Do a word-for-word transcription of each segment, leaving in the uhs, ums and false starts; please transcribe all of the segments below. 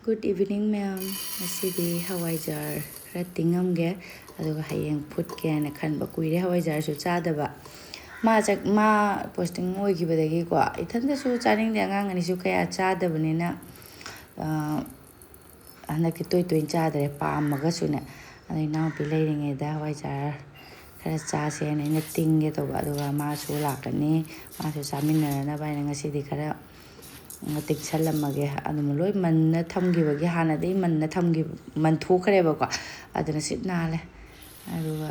Good evening, ma'am. ꯉꯁꯤꯗꯤ ꯍꯋꯥꯏꯖꯥꯔ ꯈꯔ ꯇꯤꯡꯉꯝꯒꯦ, ꯑꯗꯨꯒ ꯍꯌꯦꯡ ꯐꯨꯠꯀꯦ ꯍꯥꯏꯅ ꯈꯟꯕ꯫ ꯀꯨꯏꯔꯦ ꯍꯋꯥꯏꯖꯥꯔꯁꯨ ꯆꯥꯗꯕ꯫ ꯃꯥ ꯆꯠ-, ꯃꯥ posting ꯑꯣꯏꯈꯤꯕꯗꯒꯤꯀꯣ, ꯏꯊꯟꯇꯁꯨ ꯆꯥꯅꯤꯡꯗꯦ, ꯑꯉꯥꯡ ꯑꯅꯤꯁꯨ ꯀꯌꯥ ꯆꯥꯗꯕꯅꯤꯅ, ꯑ, ꯍꯟꯗꯛꯇꯤ ꯇꯣꯏ ꯇꯣꯏꯅ ꯆꯥꯗ꯭ꯔꯦ, ꯄꯥꯝꯃꯒꯁꯨꯅꯦ꯫ ꯑꯗꯣ ꯏꯅꯥꯎꯄꯤ ꯂꯩꯔꯤꯉꯩꯗ ꯍꯋꯥꯏꯖꯥꯔ ꯈꯔ ꯆꯥꯁꯦꯅ ꯑꯩꯅ ꯇꯤꯡꯒꯦ ꯇꯧꯕ, ꯑꯗꯨꯒ ꯃꯥꯁꯨ ꯂꯥꯛꯀꯅꯤ, ꯃꯥꯁꯨ ꯆꯥꯃꯤꯟꯅꯅꯕ ꯍꯥꯏꯅ ꯉꯁꯤꯗꯤ ꯈꯔ ꯇꯤꯡꯁꯜꯂꯝꯃꯒꯦ꯫ ꯑꯗꯨꯝ ꯂꯣꯏ ꯃꯟꯅ ꯊꯝꯈꯤꯕꯒꯤ, ꯍꯥꯟꯅꯗꯒꯤ ꯃꯟꯅ ꯊꯝꯈꯤꯕ, ꯃꯟꯊꯣꯛꯈ꯭ꯔꯦꯕꯀꯣ, ꯑꯗꯨꯅ ꯁꯤꯠ ꯅꯥꯜꯂꯦ꯫ ꯑꯗꯨꯒ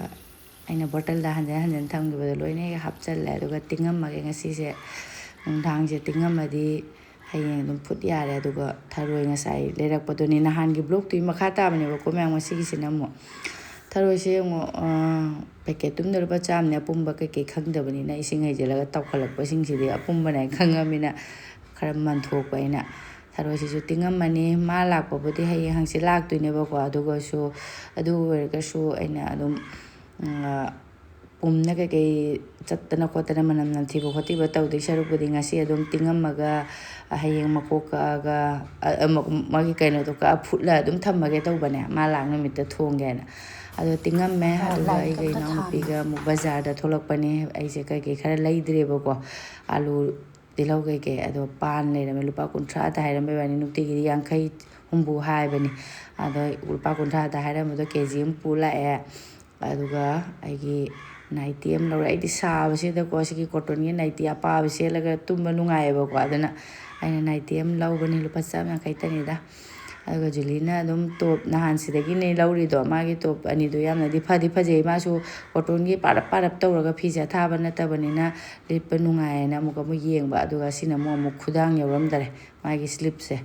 ꯑꯩꯅ ꯕꯣꯇꯜꯗ ꯍꯟꯖꯤꯟ ꯍꯟꯖꯤꯟ ꯊꯝꯈꯤꯕꯗꯣ ꯂꯣꯏꯅ ꯍꯦꯛ ꯍꯥꯞꯆꯜꯂꯦ, ꯑꯗꯨꯒ ꯇꯤꯡꯉꯝꯃꯒꯦ ꯉꯁꯤꯁꯦ꯫ ꯅꯨꯡꯗꯥꯡꯁꯦ ꯇꯤꯡꯉꯝꯃꯗꯤ ꯍꯌꯦꯡ ꯑꯗꯨꯝ ꯐꯨꯠ ꯌꯥꯔꯦ꯫ ꯑꯗꯨꯒ ꯊꯔꯣꯏ ꯉꯁꯥꯏ ꯂꯩꯔꯛꯄꯗꯨꯅꯤ, ꯅꯍꯥꯟꯒꯤ vlogꯇꯨꯒꯤ ꯃꯈꯥ ꯇꯥꯕꯅꯦꯕꯀꯣ ꯃꯌꯥꯝ, ꯉꯁꯤꯒꯤꯁꯤꯅ ꯑꯃꯨꯛ꯫ ꯊꯔꯣꯏꯁꯦ ꯑꯃꯨꯛ, ꯑ, packet ꯇꯨꯝꯗ ꯂꯨꯄꯥ ꯆꯥꯝꯃꯅꯦ, ꯑꯄꯨꯝꯕ ꯀꯩꯀꯩ ꯈꯪꯗꯕꯅꯤꯅ, ꯏꯁꯤꯡ ꯍꯩꯖꯤꯜꯂꯒ ꯇꯥꯎꯈꯠꯂꯛꯄꯁꯤꯡꯁꯤꯗꯤ ꯑꯄꯨꯝꯕꯅꯦ ꯍꯥꯏꯅ ꯈꯪꯉꯕꯅꯤꯅ ꯈꯔ ꯃꯟꯊꯣꯛꯄ ꯑꯩꯅ꯫ ꯊꯔꯣꯏꯁꯤꯁꯨ ꯇꯤꯡꯉꯝꯃꯅꯤ꯫ ꯃꯥ ꯂꯥꯛꯄꯕꯨꯗꯤ ꯍꯌꯦꯡ ꯍꯪꯆꯤꯠ ꯂꯥꯛꯇꯣꯏꯅꯦꯕꯀꯣ, ꯑꯗꯨꯒꯁꯨ, ꯑꯗꯨ ꯑꯣꯏꯔꯒꯁꯨ ꯑꯩꯅ ꯑꯗꯨꯝ, ꯎꯝ, ꯑ, ꯄꯨꯝꯅ ꯀꯩꯀꯩ ꯆꯠꯇꯅ ꯈꯣꯠꯇꯅ, ꯃꯅꯝ ꯅꯝꯊꯤꯕ ꯈꯣꯠꯊꯤꯕ ꯇꯧꯗꯣꯏ ꯁꯔꯨꯛꯄꯨꯗꯤ ꯉꯁꯤ ꯑꯗꯨꯝ ꯇꯤꯡꯉꯝꯃꯒ, ꯍꯌꯦꯡ ꯃꯀꯣꯛ ꯀꯛꯑꯒ, ꯑ, ꯑ, ꯃ-, ꯃꯥꯒꯤ ꯀꯩꯅꯣꯗꯣ ꯀꯛꯑ ꯐꯨꯠꯂ ꯑꯗꯨꯝ ꯊꯝꯃꯒꯦ ꯇꯧꯕꯅꯦ, ꯃꯥ ꯂꯥꯛ ꯅꯨꯃꯤꯠꯇ ꯊꯣꯡꯒꯦ ꯍꯥꯏꯅ꯫ ꯑꯗꯣ ꯇꯤꯡꯉꯝꯃꯦ, ꯑ, ꯑꯗꯨꯒ ꯂꯥꯏꯠ ꯑꯩꯒ ꯑꯝꯇ ꯏꯅꯥꯎꯅꯨꯄꯤꯒ ꯊꯥꯟꯒꯦ꯫ ꯑꯃꯨꯛ ꯕꯖꯥꯔꯗ ꯊꯣꯛꯂꯛꯄꯅꯦ꯫ ꯑꯩꯁꯦ ꯀꯩꯀꯩ ꯈꯔ ꯂꯩꯗ꯭ꯔꯦꯕꯀꯣ, ꯑꯥꯂꯨ, ꯇꯤꯜꯍꯧ ꯀꯩꯀꯩ꯫ ꯑꯗꯣ ꯄꯥꯟ ꯂꯩꯔꯝꯃꯦ, ꯂꯨꯄꯥ ꯀꯨꯟꯊ꯭ꯔꯥꯗ ꯍꯥꯏꯔꯝꯕꯩ ꯋꯥꯅꯤ, ꯅꯨꯡꯇꯤꯒꯤꯗꯤ ꯌꯥꯡꯈꯩ, ꯍꯨꯝꯐꯨ ꯍꯥꯏꯕꯅꯤ꯫ ꯑꯗꯣ ꯂꯨꯄꯥ ꯀꯨꯟꯊ꯭ꯔꯥꯗ ꯍꯥꯏꯔꯝꯕꯗꯣ ꯀꯦ ꯖꯤ ꯑꯃ ꯄꯨ ꯂꯥꯛꯑꯦ꯫ ꯑꯗꯨꯒ ꯑꯩꯒꯤ ꯅꯥꯏꯇꯤ ꯑꯃ ꯂꯧꯔꯦ꯫ ꯑꯩꯗꯤ ꯁꯥꯕꯁꯤꯗꯀꯣ, ꯁꯤꯒꯤ cottonꯒꯤ ꯅꯥꯏꯇꯤ ꯑꯄꯥꯕ ꯁꯦꯠꯂꯒ ꯇꯨꯝꯕ ꯅꯨꯡꯉꯥꯏꯌꯦꯕꯀꯣ, ꯑꯗꯨꯅ ꯑꯩꯅ ꯅꯥꯏꯇꯤ ꯑꯃ ꯂꯧꯕꯅꯤ, ꯂꯨꯄꯥ ꯆꯥꯝ ꯌꯥꯡꯈꯩꯇꯅꯤꯗ꯫ ꯑꯗꯨꯒ ꯖꯨꯂꯤꯅ ꯑꯗꯨꯝ top, ꯅꯍꯥꯟ ꯁꯤꯗꯒꯤꯅꯦ ꯂꯧꯔꯤꯗꯣ, ꯃꯥꯒꯤ top ꯑꯅꯤꯗꯣ ꯌꯥꯝꯅꯗꯤ ꯐꯗꯤ ꯐꯖꯩ, ꯃꯥꯁꯨ cottonꯒꯤ ꯄꯥꯔꯞ ꯄꯥꯔꯞ ꯇꯧꯔꯒ ꯐꯤꯁꯦ ꯑꯊꯥꯕ ꯅꯠꯇꯕꯅꯤꯅ ꯂꯤꯠꯄ ꯅꯨꯡꯉꯥꯏꯌꯦꯅ ꯑꯃꯨꯛ ꯑꯃꯨꯛ ꯌꯦꯡꯕ꯫ ꯑꯗꯨꯒ ꯁꯤꯅ ꯑꯃꯨꯛ ꯑꯃꯨꯛ ꯈꯨꯗꯥꯡ ꯌꯥꯎꯔꯝꯗꯔꯦ, ꯃꯥꯒꯤ sleeveꯁꯦ,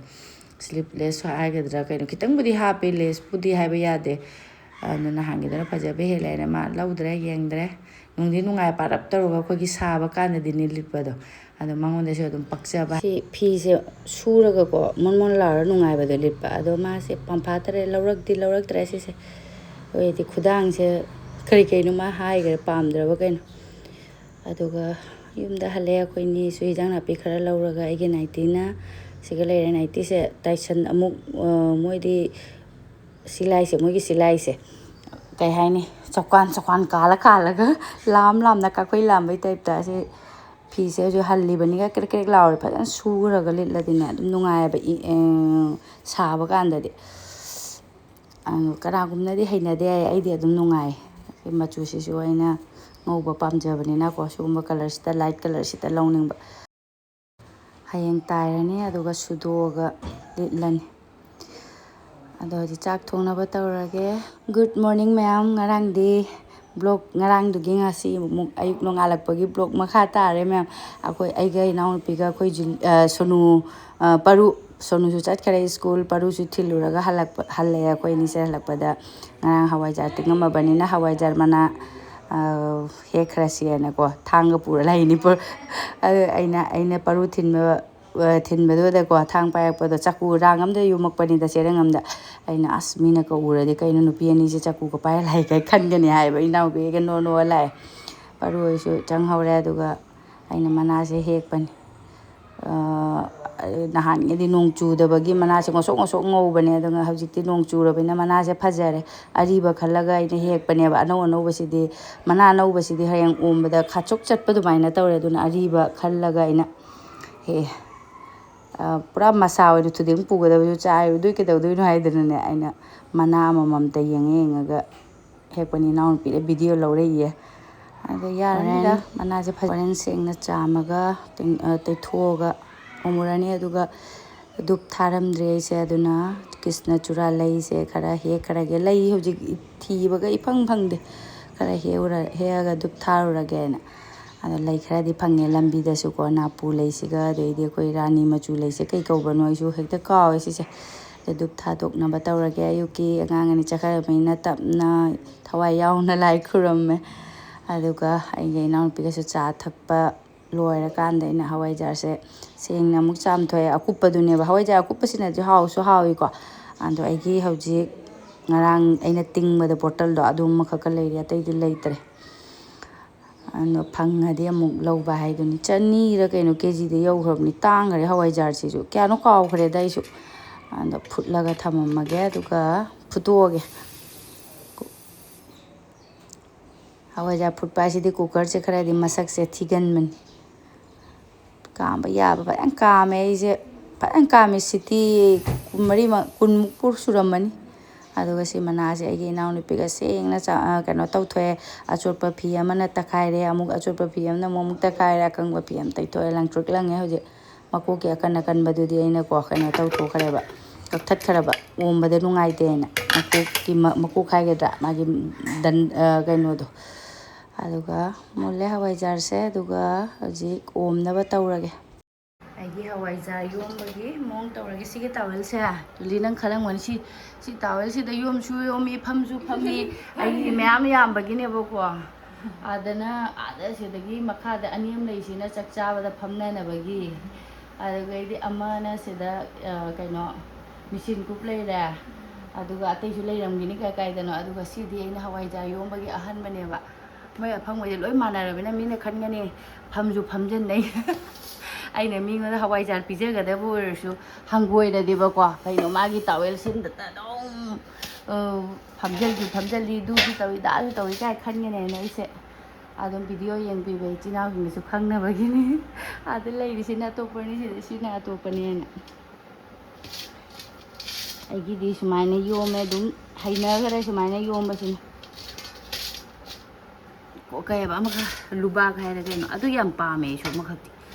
sleeveless ꯍꯥꯏꯒꯗ꯭ꯔꯥ ꯀꯩꯅꯣ, ꯈꯤꯇꯪꯕꯨꯗꯤ ꯍꯥꯞꯄꯦ, laceꯄꯨꯗꯤ ꯍꯥꯏꯕ ꯌꯥꯗꯦ꯫ ꯑꯗꯨꯅ ꯅꯍꯥꯟꯒꯤꯗꯨꯅ ꯐꯖꯕ ꯍꯦꯜꯂꯦ ꯍꯥꯏꯅ ꯃꯥ ꯂꯧꯗ꯭ꯔꯦ, ꯌꯦꯡꯗ꯭ꯔꯦ꯫ ꯅꯨꯡꯗꯤ ꯅꯨꯡꯉꯥꯏ, ꯄꯥꯔꯞ ꯇꯧꯔꯒ ꯑꯩꯈꯣꯏꯒꯤ ꯁꯥꯕ ꯀꯥꯟꯗꯗꯤꯅꯦ ꯂꯤꯠꯄꯗꯣ, ꯑꯗꯣ ꯃꯉꯣꯟꯗꯁꯨ ꯑꯗꯨꯝ ꯄꯛꯆꯕ꯫ ꯁꯤ ꯐꯤꯁꯦ ꯁꯨꯔꯒꯀꯣ ꯃꯣꯟ ꯃꯣꯟ ꯂꯥꯎꯔ ꯅꯨꯡꯉꯥꯏꯕꯗꯣ ꯂꯤꯠꯄ, ꯑꯗꯣ ꯃꯥꯁꯦ ꯄꯝꯐꯥꯠꯇꯔꯦ, ꯂꯧꯔꯛꯇꯤ ꯂꯧꯔꯛꯇ꯭ꯔꯦ ꯁꯤꯁꯦ꯫ ꯑꯩꯈꯣꯏꯗꯤ ꯈꯨꯗꯥꯡꯁꯦ ꯀꯔꯤ ꯀꯩꯅꯣ ꯃꯥ ꯍꯥꯏꯈ꯭ꯔꯦ, ꯄꯥꯝꯗ꯭ꯔꯕ ꯀꯩꯅꯣ꯫ ꯑꯗꯨꯒ ꯌꯨꯝꯗ ꯍꯜꯂꯛꯑꯦ, ꯑꯩꯈꯣꯏꯅꯤꯁꯨ ꯍꯤꯟꯖꯥꯡ ꯅꯥꯄꯤ ꯈꯔ ꯂꯧꯔꯒ, ꯑꯩꯒꯤ ꯅꯥꯏꯇꯤꯅ ꯁꯤꯒ ꯂꯩꯔꯦ꯫ ꯅꯥꯏꯇꯤꯁꯦ ꯇꯥꯏꯁꯟ ꯑꯃꯨꯛ, ꯑ, ꯃꯣꯏꯗꯤ ꯁꯤꯂꯥꯏꯁꯦ, ꯃꯣꯏꯒꯤ ꯁꯤꯂꯥꯏꯁꯦ ꯀꯩ ꯍꯥꯏꯅꯤ, ꯆꯧꯀꯥꯟ ꯆꯧꯀꯥꯟ ꯀꯥꯜꯂ ꯀꯥꯜꯂꯒ, ꯂꯥꯝ ꯂꯥꯝꯅ ꯀꯥꯈꯣꯏ ꯂꯥꯝꯕꯩ ꯇꯥꯏꯞꯇ꯫ ꯑꯁꯤ ꯐꯤꯁꯦ ꯍꯧꯖꯤꯛ ꯍꯜꯂꯤꯕꯅꯤꯒ ꯀ꯭ꯔꯦꯛ ꯀ꯭ꯔꯦꯛ ꯂꯥꯎꯔꯦ꯫ ꯐꯖꯅ ꯁꯨꯔꯒ ꯂꯤꯠꯂꯗꯤꯅꯦ ꯑꯗꯨꯝ ꯅꯨꯡꯉꯥꯏꯌꯦꯕ, ꯏ-, ꯑꯦ, ꯁꯥꯕ ꯀꯥꯟꯗꯗꯤ꯫ ꯑꯗꯨ ꯀꯅꯥꯒꯨꯝꯕꯅꯗꯤ ꯍꯩꯅꯗꯦ ꯍꯥꯏ, ꯑꯩꯗꯤ ꯑꯗꯨꯝ ꯅꯨꯡꯉꯥꯏ꯫ ꯃꯆꯨꯁꯤꯁꯨ ꯑꯩꯅ ꯉꯧꯕ ꯄꯥꯝꯖꯕꯅꯤꯅꯀꯣ, ꯁꯤꯒꯨꯝꯕ ꯀꯂꯔꯁꯤꯗ, ꯂꯥꯏꯠ ꯀꯂꯔꯁꯤꯗ ꯂꯧꯅꯤꯡꯕ꯫ ꯍꯌꯦꯡ ꯇꯥꯏꯔꯅꯤ, ꯑꯗꯨꯒ ꯁꯨꯗꯣꯛꯑꯒ ꯂꯤꯠꯂꯅꯤ꯫ ꯑꯗꯣ ꯍꯧꯖꯤꯛ ꯆꯥꯛ ꯊꯣꯡꯅꯕ ꯇꯧꯔꯒꯦ꯫ Good morning ꯃꯌꯥꯝ꯫ ꯉꯔꯥꯡꯗꯤ ꯕ꯭ꯂꯣꯛ, ꯉꯔꯥꯡꯗꯨꯒꯤ ꯉꯁꯤ ꯑꯃꯨꯛ ꯑꯌꯨꯛ ꯅꯣꯡꯉꯥꯜꯂꯛꯄꯒꯤ ꯕ꯭ꯂꯣꯛ ꯃꯈꯥ ꯇꯥꯔꯦ ꯃꯌꯥꯝ꯫ ꯑꯩꯈꯣꯏ, ꯑꯩꯒ ꯏꯅꯥꯎꯅꯨꯄꯤꯒ ꯑꯩꯈꯣꯏ ꯖꯨ-, ꯑ, ꯁꯣꯅꯨ, ꯑ, ꯄꯔꯨ, ꯁꯣꯅꯨꯁꯨ ꯆꯠꯈ꯭ꯔꯦ ꯁ꯭ꯀꯨꯜ, ꯄꯔꯨꯁꯨ ꯊꯤꯜꯂꯨꯔꯒ ꯍꯜꯂꯛꯄ, ꯍꯜꯂꯛꯑꯦ꯫ ꯑꯩꯈꯣꯏ ꯑꯅꯤꯁꯦ ꯍꯜꯂꯛꯄꯗ ꯉꯔꯥꯡ ꯍꯋꯥꯏꯖꯥꯔ ꯇꯤꯡꯉꯝꯃꯕꯅꯤꯅ ꯍꯋꯥꯏꯖꯥꯔ ꯃꯅꯥ, ꯑ, ꯍꯦꯛꯈ꯭ꯔꯁꯦꯅꯀꯣ, ꯊꯥꯡꯒ ꯄꯨꯔ ꯂꯥꯛꯏꯅꯤ꯫ ꯄꯨꯔ-, ꯑꯗꯨ ꯑꯩꯅ, ꯑꯩꯅ ꯄꯔꯨ ꯊꯤꯟꯕ, ꯑ, ꯊꯤꯟꯕꯗꯨꯗꯀꯣ, ꯊꯥꯡ ꯄꯥꯏꯔꯛꯄꯗꯣ ꯆꯀꯨ ꯔꯥꯡ ꯑꯝꯗ ꯌꯣꯝꯃꯛꯄꯅꯤꯗ, ꯆꯦꯔꯪ ꯑꯝꯗ꯫ ꯑꯩꯅ, "ꯑꯁ, ꯃꯤꯅ ꯀꯧꯔꯗꯤ ꯀꯩꯅꯣ ꯅꯨꯄꯤ ꯑꯅꯤꯁꯦ ꯆꯀꯨꯒ ꯄꯥꯏꯔ ꯂꯥꯛꯏ ꯀꯥꯏ ꯈꯟꯒꯅꯤ" ꯍꯥꯏꯕ꯫ ꯏꯅꯥꯎꯄꯤꯒ ꯅꯣ ꯅꯣ ꯂꯥꯛꯑꯦ꯫ ꯄꯔꯨ ꯍꯣꯏꯁꯨ ꯆꯪꯍꯧꯔꯦ, ꯑꯗꯨꯒ ꯑꯩꯅ ꯃꯅꯥꯁꯦ ꯍꯦꯛꯄꯅꯤ꯫ ꯑ, ꯅꯍꯥꯟꯒꯩꯗꯤ ꯅꯣꯡ ꯆꯨꯗꯕꯒꯤ ꯃꯅꯥꯁꯦ ꯉꯧꯁꯣꯛ ꯉꯧꯁꯣꯛ ꯉꯧꯕꯅꯦ, ꯑꯗꯨꯒ ꯍꯧꯖꯤꯛꯇꯤ ꯅꯣꯡ ꯆꯨꯔꯕꯅꯤꯅ ꯃꯅꯥꯁꯦ ꯐꯖꯔꯦ꯫ ꯑꯔꯤꯕ ꯈꯜꯂꯒ ꯑꯩꯅ ꯍꯦꯛꯄꯅꯦꯕ꯫ ꯑꯅꯧ ꯑꯅꯧꯕꯁꯤꯗꯤ, ꯃꯅꯥ ꯑꯅꯧꯕꯁꯤꯗꯤ ꯍꯌꯦꯡ ꯑꯣꯝꯕꯗ ꯈꯥꯆꯣꯛ ꯆꯠꯄ ꯑꯗꯨꯃꯥꯏꯅ ꯇꯧꯔꯦ, ꯑꯗꯨꯅ ꯑꯔꯤꯕ ꯈꯜꯂꯒ ꯑꯩꯅ ꯍꯦꯛꯑꯦ꯫ ꯑ, ꯄꯨꯔꯥ ꯃꯁꯥ ꯑꯣꯏꯅ ꯊꯨꯗꯦꯡ ꯄꯨꯒꯗꯕꯁꯨ ꯆꯥꯏꯔꯨꯗꯣꯏ ꯀꯩꯗꯧꯗꯣꯏꯅꯣ ꯍꯥꯏꯗꯅꯅꯦ, ꯑꯩꯅ ꯃꯅꯥ ꯑꯃꯃꯝꯇ ꯌꯦꯡꯉ ꯌꯦꯡꯉꯒ ꯍꯦꯛꯄꯅꯤ꯫ ꯏꯅꯥꯎꯅꯨꯄꯤꯗ ꯚꯤꯗꯤꯑꯣ ꯂꯧꯔꯛꯏꯌꯦ꯫ ꯑꯗꯣ ꯌꯥꯔꯅꯤꯗ, ꯍꯣꯔꯦꯟ꯫ ꯃꯅꯥꯁꯦ ꯐꯖ-, ꯍꯣꯔꯦꯟ ꯁꯦꯡꯅ ꯆꯥꯝꯃꯒ ꯇꯤꯡ-, ꯑ, ꯇꯩꯊꯣꯛꯑꯒ ꯑꯃꯨꯔꯅꯤ꯫ ꯑꯗꯨꯒ ꯙꯨꯞ ꯊꯥꯔꯝꯗ꯭ꯔꯦ ꯑꯩꯁꯦ, ꯑꯗꯨꯅ ꯀ꯭ꯔꯤꯁꯅ ꯆꯨꯔꯥ ꯂꯩꯁꯦ ꯈꯔ ꯍꯦꯛꯈ꯭ꯔꯒꯦ꯫ ꯂꯩ ꯍꯧꯖꯤꯛ ꯊꯤꯕꯒ ꯏꯐꯪ ꯐꯪꯗꯦ꯫ ꯈꯔ ꯍꯦꯛꯎꯔ-, ꯍꯦꯛꯑꯒ ꯙꯨꯞ ꯊꯥꯔꯨꯔꯒꯦꯅ꯫ ꯑꯗꯣ ꯂꯩ ꯈꯔꯗꯤ ꯐꯪꯉꯦ ꯂꯝꯕꯤꯗꯁꯨꯀꯣ, ꯅꯥꯄꯨ ꯂꯩꯁꯤꯒ, ꯑꯗꯩꯗꯤ ꯑꯩꯈꯣꯏ ꯔꯥꯅꯤ ꯃꯆꯨ ꯂꯩꯁꯦ ꯀꯩ ꯀꯧꯕꯅꯣ ꯑꯩꯁꯨ ꯍꯦꯛꯇ ꯀꯥꯎꯋꯦ ꯁꯤꯁꯦ꯫ ꯑꯗꯣ ꯙꯨꯞ ꯊꯥꯗꯣꯛꯅꯕ ꯇꯧꯔꯒꯦ꯫ ꯑꯌꯨꯛꯀꯤ ꯑꯉꯥꯡ ꯑꯅꯤ ꯆꯠꯈ꯭ꯔꯕꯅꯤꯅ ꯇꯞꯅ ꯊꯋꯥꯏ ꯌꯥꯎꯅ ꯂꯥꯏ ꯈꯨꯔꯨꯝꯃꯦ꯫ ꯑꯗꯨꯒ ꯑꯩꯒ ꯏꯅꯥꯎꯅꯨꯄꯤꯒꯁꯨ ꯆꯥ ꯊꯛꯄ ꯂꯣꯏꯔꯀꯥꯟꯗ ꯑꯩꯅ ꯍꯋꯥꯏꯖꯥꯔꯁꯦ ꯁꯦꯡꯅ ꯑꯃꯨꯛ ꯆꯥꯝꯊꯣꯛꯑꯦ꯫ ꯑꯀꯨꯞꯄꯗꯨꯅꯦꯕ, ꯍꯋꯥꯏꯖꯥꯔ ꯑꯀꯨꯞꯄꯁꯤꯅꯗꯤ ꯍꯥꯎꯁꯨ ꯍꯥꯎꯏꯀꯣ꯫ ꯑꯗꯣ ꯑꯩꯒꯤ ꯍꯧꯖꯤꯛ ꯉꯔꯥꯡ ꯑꯩꯅ ꯇꯤꯡꯕꯗ ꯕꯣꯇꯜꯗꯣ, ꯑꯗꯨ ꯑꯃꯈꯛꯀ ꯂꯩꯔꯤ, ꯑꯇꯩꯗꯤ ꯂꯩꯇ꯭ꯔꯦ꯫ ꯑꯗꯣ ꯐꯪꯉꯗꯤ ꯑꯃꯨꯛ ꯂꯧꯕ ꯍꯥꯏꯗꯨꯅꯤ꯫ ꯆꯅꯤꯔ ꯀꯩꯅꯣ ꯀꯦ ꯖꯤꯗ ꯌꯧꯈ꯭ꯔꯕꯅꯤ꯫ ꯇꯥꯡꯈꯔꯦ ꯍꯋꯥꯏꯖꯥꯔꯁꯤꯁꯨ꯫ ꯀꯌꯥꯅꯣ ꯀꯥꯎꯈ꯭ꯔꯦꯗ ꯑꯩꯁꯨ꯫ ꯑꯗꯣ ꯐꯨꯠꯂꯒ ꯊꯝꯃꯝꯃꯒꯦ, ꯑꯗꯨꯒ ꯐꯨꯠꯇꯣꯛꯑꯒꯦ꯫ ꯍꯋꯥꯏꯖꯥꯔ ꯐꯨꯠꯄ ꯍꯥꯏꯁꯤꯗꯤ ꯀꯨꯀꯔꯁꯦ ꯈꯔꯗꯤ ꯃꯁꯛꯁꯦ ꯊꯤꯒꯟꯕꯅꯤ꯫ ꯀꯥꯝꯕ ꯌꯥꯕ ꯐꯖꯅ ꯀꯥꯝꯃꯦ ꯑꯩꯁꯦ꯫ ꯐꯖꯅ ꯀꯥꯝꯃꯦ꯫ ꯁꯤꯇꯤ ꯀꯨꯟꯃꯔꯤ, ꯀꯨꯟꯃꯨꯛ ꯄꯨꯔ ꯁꯨꯔꯝꯃꯅꯤ꯫ ꯑꯗꯨꯒ ꯁꯤ ꯃꯅꯥꯁꯦ ꯑꯩꯒꯤ ꯏꯅꯥꯎꯅꯨꯄꯤꯒ ꯁꯦꯡꯅ ꯆꯥ-, ꯑ, ꯀꯩꯅꯣ ꯇꯧꯊꯣꯛꯑꯦ꯫ ꯑꯆꯣꯠꯄ ꯐꯤ ꯑꯃꯅ ꯇꯛꯈꯥꯏꯔꯦ, ꯑꯃꯨꯛ ꯑꯆꯣꯠꯄ ꯐꯤ ꯑꯃꯅ ꯑꯃꯨꯛ, ꯑꯃꯨꯛ ꯇꯛꯈꯥꯏꯔꯦ꯫ ꯑꯀꯪꯕ ꯐꯤ ꯑꯃ ꯇꯩꯊꯣꯛꯑꯦ꯫ ꯂꯪꯇ꯭ꯔꯤꯛ ꯂꯪꯉꯦ ꯍꯧꯖꯤꯛ꯫ ꯃꯀꯣꯛꯀꯤ ꯑꯀꯟ ꯑꯀꯟꯕꯗꯨꯗꯤ ꯑꯩꯅꯀꯣ ꯀꯩꯅꯣ ꯇꯧꯊꯣꯛꯈ꯭ꯔꯦꯕ, ꯀꯛꯊꯠꯈ꯭ꯔꯕ, ꯑꯣꯝꯕꯗ ꯅꯨꯡꯉꯥꯏꯇꯦꯅ꯫ ꯃꯀꯣꯛꯀꯤ ꯃ-, ꯃꯀꯣꯛ ꯍꯥꯏꯒꯗ꯭ꯔꯥ, ꯃꯥꯒꯤ ꯗꯟ-, ꯑ, ꯀꯩꯅꯣꯗꯣ꯫ ꯑꯗꯨꯒ ꯃꯨꯜꯂꯦ ꯍꯋꯥꯏꯖꯥꯔꯁꯦ꯫ ꯑꯗꯨꯒ ꯍꯧꯖꯤꯛ ꯑꯣꯝꯅꯕ ꯇꯧꯔꯒꯦ꯫ ꯑꯩꯒꯤ ꯍꯋꯥꯏꯖꯥꯔ ꯌꯣꯝꯕꯒꯤ ꯃꯑꯣꯡ ꯇꯧꯔꯒꯦ꯫ ꯁꯤꯒꯤ ꯇꯥꯋꯦꯜꯁꯦ, ꯖꯨꯂꯤ, ꯅꯪ ꯈꯜꯂꯝꯒꯅꯤ, ꯁꯤ, ꯁꯤ ꯇꯥꯋꯦꯜꯁꯤꯗ ꯌꯣꯝꯁꯨ ꯌꯣꯝꯃꯤ, ꯐꯝꯁꯨ ꯐꯝꯃꯤ꯫ ꯑꯩꯒꯤ ꯃꯌꯥꯝ ꯌꯥꯝꯕꯒꯤꯅꯦꯕꯀꯣ꯫ ꯑꯗꯨꯅ ꯑꯥꯗ ꯁꯤꯗꯒꯤ ꯃꯈꯥꯗ ꯑꯅꯤ ꯑꯃ ꯂꯩꯁꯤꯅ ꯆꯥꯛ ꯆꯥꯕꯗ ꯐꯝꯅꯅꯕꯒꯤ꯫ ꯑꯗꯨꯗꯩꯗꯤ ꯑꯃꯅ ꯁꯤꯗ, ꯑ, ꯀꯩꯅꯣ, ꯃꯤꯁꯤꯟ ꯀꯨꯞ ꯂꯩꯔꯦ꯫ ꯑꯗꯨꯒ ꯑꯇꯩꯁꯨ ꯂꯩꯔꯝꯒꯤꯅꯤ ꯀꯥꯏ ꯀꯥꯏꯗꯅꯣ꯫ ꯑꯗꯨꯒ ꯁꯤꯗꯤ ꯑꯩꯅ ꯍꯋꯥꯏꯖꯥꯔ ꯌꯣꯝꯕꯒꯤ ꯑꯍꯟꯕꯅꯦꯕ꯫ ꯃꯣꯏ ꯑꯐꯪꯕꯁꯦ ꯂꯣꯏ ꯃꯥꯟꯅꯔꯕꯅꯤꯅ ꯃꯤꯅ ꯈꯟꯒꯅꯤ ꯐꯝꯁꯨ ꯐꯝꯖꯟꯅꯩ꯫ ꯑꯩꯅ ꯃꯤꯉꯣꯟꯗ ꯍꯋꯥꯏꯖꯥꯔ ꯄꯤꯖꯒꯗꯕ ꯑꯣꯏꯔꯁꯨ ꯍꯪꯒꯣꯏꯔꯗꯤꯕꯀꯣ, ꯀꯩꯅꯣ ꯃꯥꯒꯤ ꯇꯥꯋꯦꯜ ꯁꯤꯟꯗꯇ ꯑꯗꯨꯝ, ꯑ, ꯐꯝꯖꯜꯁꯨ ꯐꯝꯖꯜꯂꯤ, ꯑꯗꯨꯁꯨ ꯇꯧꯏ, ꯑꯗꯥꯁꯨ ꯇꯧꯏ ꯀꯥꯏ ꯈꯟꯒꯅꯦꯅ ꯑꯩꯁꯦ ꯑꯗꯨꯝ ꯚꯤꯗꯤꯑꯣ ꯌꯦꯡꯕꯤꯕ ꯏꯆꯤꯟ ꯏꯅꯥꯎꯁꯤꯡꯅꯁꯨ ꯈꯪꯅꯕꯒꯤꯅꯤ꯫ ꯑꯥꯗ ꯂꯩꯔꯤꯁꯤꯅ ꯑꯇꯣꯞꯄꯅꯤ, ꯁꯤꯗ ꯁꯤꯅ ꯑꯇꯣꯞꯄꯅꯦꯅ꯫ ꯑꯩꯒꯤꯗꯤ ꯁꯨꯃꯥꯏꯅ ꯌꯣꯝꯃꯦ ꯑꯗꯨꯝ, ꯍꯩꯅꯈ꯭ꯔꯦ ꯁꯨꯃꯥꯏꯅ ꯌꯣꯝꯕꯁꯤꯅ꯫ ꯀꯣ-, ꯀꯩ ꯍꯥꯏꯕ ꯑꯃꯈꯛ, ꯂꯨꯕꯥꯛ ꯍꯥꯏꯔ ꯀꯩꯅꯣ, ꯑꯗꯨ ꯌꯥꯝ ꯄꯥꯝꯃꯦ ꯑꯩꯁꯨ ꯑꯃꯈꯛꯇꯤ꯫